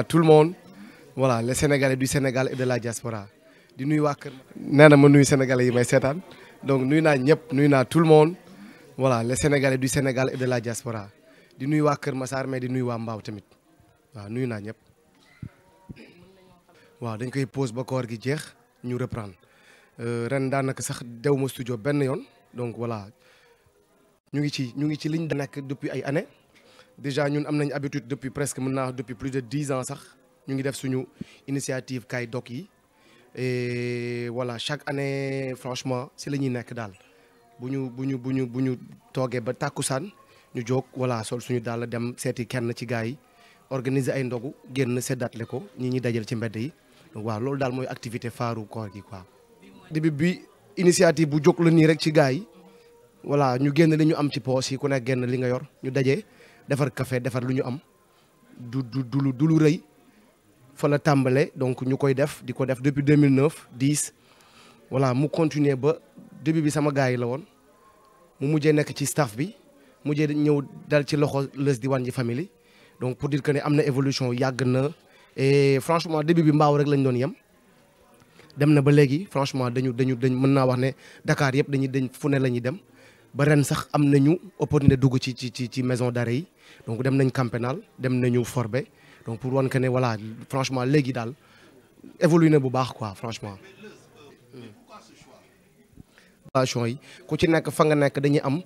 Tout le monde, voilà, les Sénégalais du Sénégal et de la diaspora. di nuyu waa kër nee na ma nuyu Sénégalais yi may seetaan donc nuyu naa ñëpp nuyu naa tout le monde voilà les Sénégalais du Sénégal et de la diaspora di nuyu waa Kër Massar mais di nuyu waa Mbaaw tamit waaw nuyu naa ñëpp. waaw dañ koy pause ba koor gi jeex ñu reprendre ren daanaka sax dew ma studio benn yoon donc voilà ñu ngi ci liñ da nekk depuis ay années déjà ñun am nañ habitude depuis presque mën naa depuis plus de 10 ans sax ñu ngi def suñu initiative Kaay Dok yi et voilà chaque année franchement si la ñuy nekk daal bu ñu toogee ba tàkkusaan ñu jóg voilà sol suñu daal dem seeti kenn ci gars yi organiser ay ndogu génn seddatle ko ñi dajal ci mbedd yi donc waaw loolu daal mooy activité faaru koor gi quoi. début bi initiative bu jóg la nii rek ci gars yi voilà ñu génn li ñu am ci poos yi ku nekk génn li nga yor ñu dajee defar café defar lu ñu am du lu rëy fa la tàmbale donc ñu koy def di ko def depuis 2009 10 voilà mu continuer ba début bi sama gars yi la woon mu mujjee nekk ci staff bi mujjee ñëw dal ci loxo Leuz Diwane ji famille donc pour dire que ne am na évolution yàgg na et franchement début bi mbaaw rek lañ doon yem dem na ba léegi franchement dañ mën naa wax ne Dakar yëpp dañ fu ne la ñuy dem ba ren sax am nañu opportunité dugg ci maison d'arrêt yi donc dem nañ camp pénal dem nañu Forbe donc pour wan que ne voilà franchement léegi daal évolué na bu baax quoi franchement. relation yi ku ci nekk fa nga nekk dañuy am.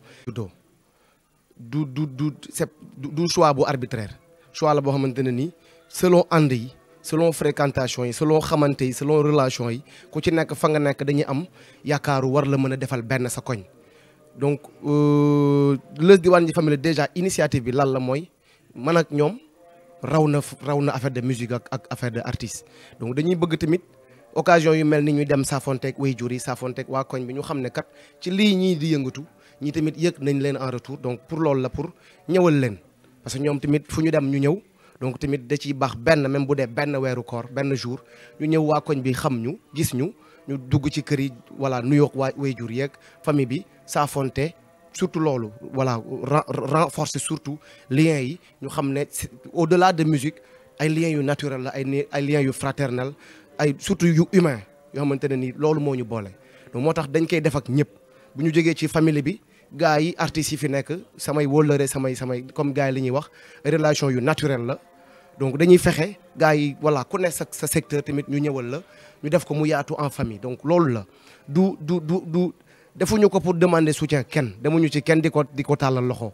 du choix bu arbitraire choix la boo xamante ne nii selon ànd yi selon fréquentation yi selon xamante yi selon relation yi ku ci nekk fa nga nekk dañuy am yaakaaru war la mën a defal benn sa koñ. donc Leuz Diwane ji famille déjà initiative bi lan la mooy man ak ñoom raw na affaire de musique ak affaire de artiste donc dañuy bëgg tamit occasion yu mel ni ñuy dem saafonteeg waajur yi saafonteeg waa koñ bi ñu xam ne kat ci lii ñii di yëngatu ñii tamit yëg nañ leen en retour donc pour loolu la pour ñëwal leen parce que ñoom tamit fu ñu dem ñu ñëw donc tamit da ciy baax benn même bu dee benn weeru koor benn jour ñu ñëw waa koñ bi xam ñu gis ñu dugg ci kër yi voilà nuyoog waa waajur yeeg famille bi saafonte surtout loolu voilà renforcer surtout liens yi ñu xam ne au-delà de musique ay liens yu naturel la ay liens yu fraternel ay surtout yu humain yoo xamante ne ni loolu moo ñu boole donc moo tax dañ koy def ak ñëpp bu ñu jógee ci famille bi gars yi artistes yi fi nekk samay wóllëre samay comme gars yi li ñuy wax relation yu naturel la donc dañuy fexe gars yi voilà ku ne sa secteur tamit ñu ñëwal la ñu def ko mu yaatu en famille donc loolu la du defuñu ko pour demander soutien kenn demuñu ci kenn di ko tàllal loxo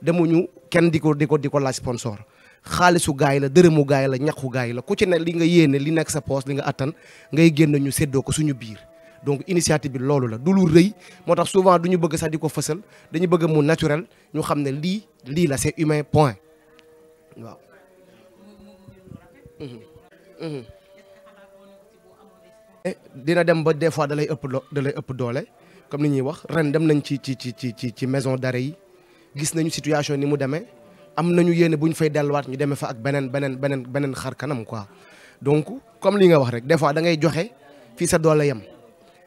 demuñu kenn di ko laaj sponsor xaalisu gaay la dërëmu gaay la ñaqu gaay la ku ci ne li nga yéene li nekk sa poche li nga attan ngay génn ñu séddoo ko suñu biir donc initiative bi loolu la du lu rëy moo tax souvent du ñu bëgg sax di ko fësal dañu bëgg mu naturel ñu xam ne lii la c'est humain point waaw. dina dem ba des fois da lay ëpp doole comme ni ñuy wax ren dem nañ ci maison d'arrêt yi gis nañu situation ni mu demee am nañu yéene bu ñu fay delluwaat ñu demee fa ak beneen xar kanam quoi donc comme li nga wax rek des fois da ngay joxe fii sa doole yem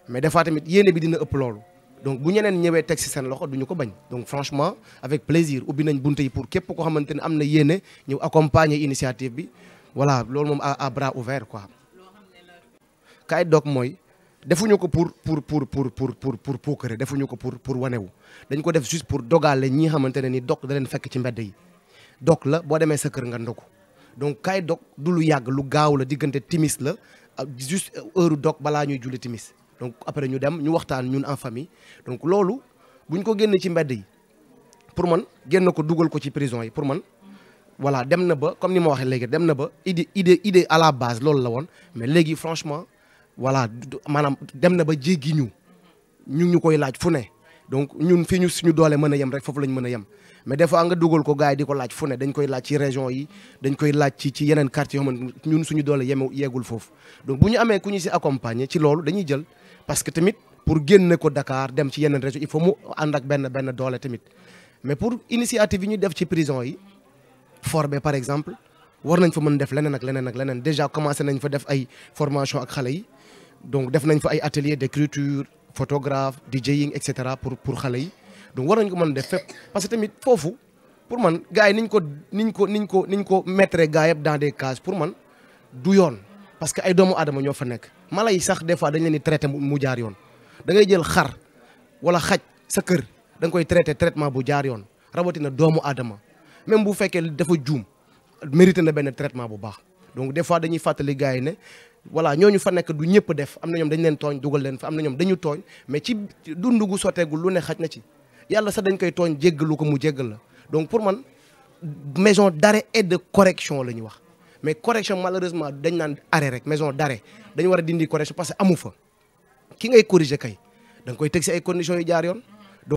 mais des fois tamit yéene bi dina ëpp loolu donc bu ñeneen ñëwee teg ci seen loxo duñu ko bañ donc franchement avec plaisir ubbi nañ bunte yi pour képp koo xamante ne am na yéene ñëw accompagner initiative bi voilà loolu moom à bras ouverts quoi. Kaay Dok mooy defuñu ko pour puukare defuñu ko pour wanewu dañ ko def juste pour dogale ñi xamante ne ni dog da leen fekk ci mbedd yi dog la boo demee sa kër nga ndogu donc Kaay Dok du lu yàgg lu gaaw la diggante timis la juste heure dog balaa ñuy julli timis donc après ñu dem ñu waxtaan ñun en famille donc loolu buñ ko génne ci mbedd yi pour man génn ko dugal ko ci prison yi pour man voilà dem na ba comme ni ma waxee léegi dem na ba idée à la base loolu la woon mais léegi franchement voilà maanaam dem na ba jéggi ñu koy laaj fu ne donc ñun fi ñu suñu doole mën a yem rek foofu lañ mën a yem mais des fois nga dugal ko gars yi di ko laaj fu ne dañ koy laaj ci région yi dañ koy laaj ci yeneen quartier yoo xam ne ñun suñu doole yeegul foofu donc bu ñu amee ku ñu si accompagner ci loolu dañuy jël parce que tamit pour génne ko Dakar dem ci yeneen région il faut mu ànd ak benn doole tamit mais pour initiative yi ñu def ci prison yi Forbe par exemple war nañ fa mën def leneen ak leneen déjà commencé nañ fa def ay formation ak xale yi donc def nañ fa ay atelier d'écriture photographe DJing et cetera pour xale yi donc war nañ ko mën def fépp parce que tamit foofu pour man gars yi niñ ko mettre gars yëpp dans des cases pour man du yoon parce que ay doomu aadama ñoo fa nekk mala yi sax des fois dañ leen di traité mu jaar yoon da ngay jël xar wala xaj sa kër da nga koy traité traitement bu jaar yoon rawatina doomu aadama même bu fekkee dafa juum mérité na benn traitement bu baax donc des fois dañuy fàttali gars yi ne voilà ñooñu fa nekk du ñëpp def am na ñoom dañ leen tooñ dugal leen fa am na ñoom dañu tooñ mais ci dundu gu sotteegul lu ne xaj na ci yàlla sax dañ koy tooñ jéggalu ko mu jéggal la donc pour man maison d'arrêt et de correction la ñuy wax mais correction malheureusement dañ naan arrêt rek maison d'arrêt dañu war a dindi correction parce que amu fa ki ngay corriger kay da nga koy teg si ay conditions yu jaar yoon